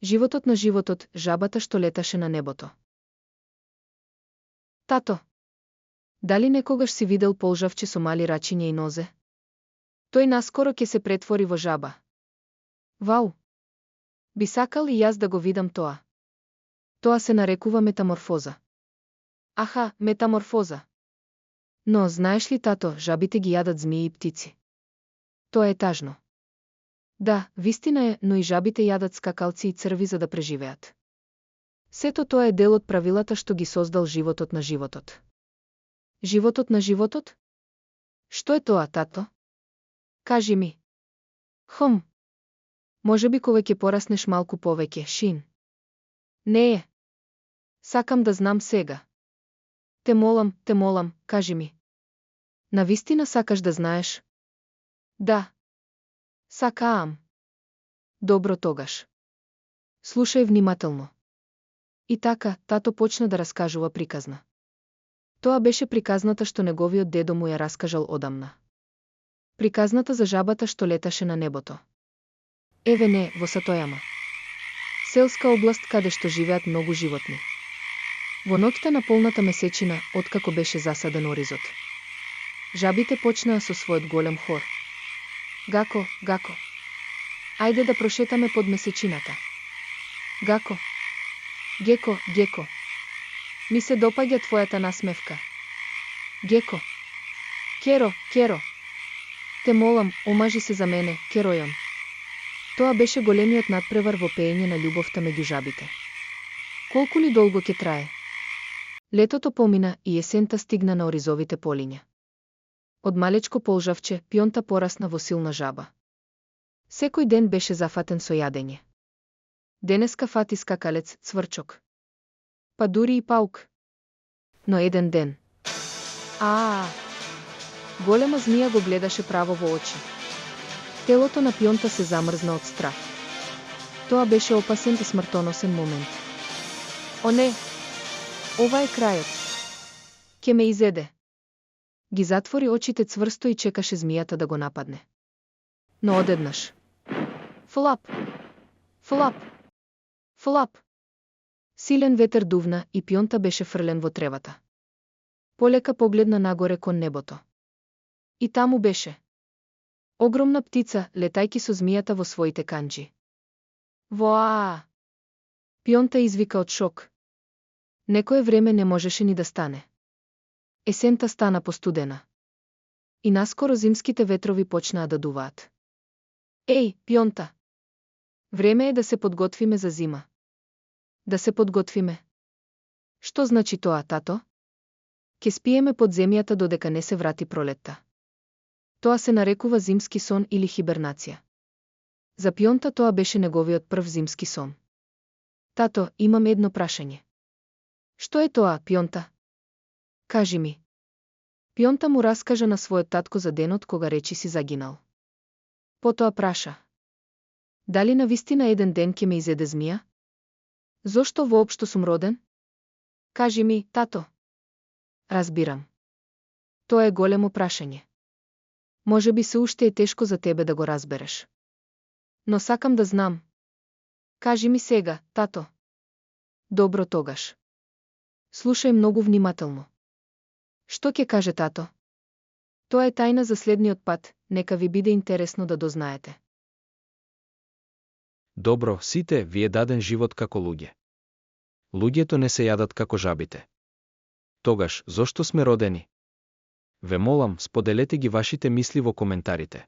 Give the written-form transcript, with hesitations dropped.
Животот на животот, жабата што леташе на небото. Тато, дали некогаш си видел полжавче со мали рачиња и нозе? Тој наскоро ќе се претвори во жаба. Вау! Би сакал и јас да го видам тоа. Тоа се нарекува метаморфоза. Аха, метаморфоза. Но, знаеш ли, тато, жабите ги јадат змии и птици. Тоа е тажно. Да, вистина е, но и жабите јадат скакалци и црви за да преживеат. Сето тоа е дел од правилата што ги создал животот на животот. Животот на животот? Што е тоа, тато? Кажи ми. Можеби кога ќе пораснеш малку повеќе, Шин. Не е. Сакам да знам сега. Те молам, кажи ми. Навистина сакаш да знаеш? Да. Сакаам. Добро тогаш. Слушај внимателно. И така, тато почна да раскажува приказна. Тоа беше приказната што неговиот дедо му ја раскажал одамна. Приказната за жабата што леташе на небото. Еве не, во Сатојама. Селска област каде што живеат многу животни. Во ноќта на полната месечина, откако беше засаден оризот, жабите почнаа со својот голем хор. Гако, гако. Ајде да прошетаме под месечината. Гако. Геко, геко. Ми се допаѓа твојата насмевка. Геко. Керо, керо. Те молам, омажи се за мене, керојам. Тоа беше големиот надпревар во пеење на љубовта меѓу жабите. Колку ли долго ќе трае? Летото помина и есента стигна на оризовите полиња. Од малечко полжавче, пионта порасна во силна жаба. Секој ден беше зафатен со јадење. Денеска фати скакалец, цврчок. Па дури и паук. Но еден ден. Голема змија го гледаше право во очи. Телото на пионта се замрзна од страх. Тоа беше опасен и смртоносен момент. О не! Ова е крајот. Ке ме изеде. Ги затвори очите цврсто и чекаше змијата да го нападне. Но одеднаш. Флап! Флап! Флап! Силен ветер дувна и пионта беше фрлен во тревата. Полека погледна нагоре кон небото. И таму беше огромна птица, летајки со змијата во своите канџи. Воа! Пионта извика од шок. Некое време не можеше ни да стане. Есента стана постудена. И наскоро зимските ветрови почнаа да дуваат. Еј, пионта! Време е да се подготвиме за зима. Да се подготвиме. Што значи тоа, тато? Ке спиеме под земјата додека не се врати пролетта. Тоа се нарекува зимски сон или хибернација. За пионта тоа беше неговиот прв зимски сон. Тато, имам едно прашање. Што е тоа, пионта? Кажи ми. Пионта му раскажа на својот татко за денот кога речи си загинал. Потоа праша. Дали навистина еден ден ќе ме изеде змија? Зошто воопшто сум роден? Кажи ми, тато. Разбирам. Тоа е големо прашање. Може би се уште е тешко за тебе да го разбереш. Но сакам да знам. Кажи ми сега, тато. Добро тогаш. Слушај многу внимателно. Што ќе каже тато? Тоа е тајна за следниот пат, нека ви биде интересно да дознаете. Добро, сите, ви е даден живот како луѓе. Луѓето не се јадат како жабите. Тогаш, зошто сме родени? Ве молам, споделете ги вашите мисли во коментарите.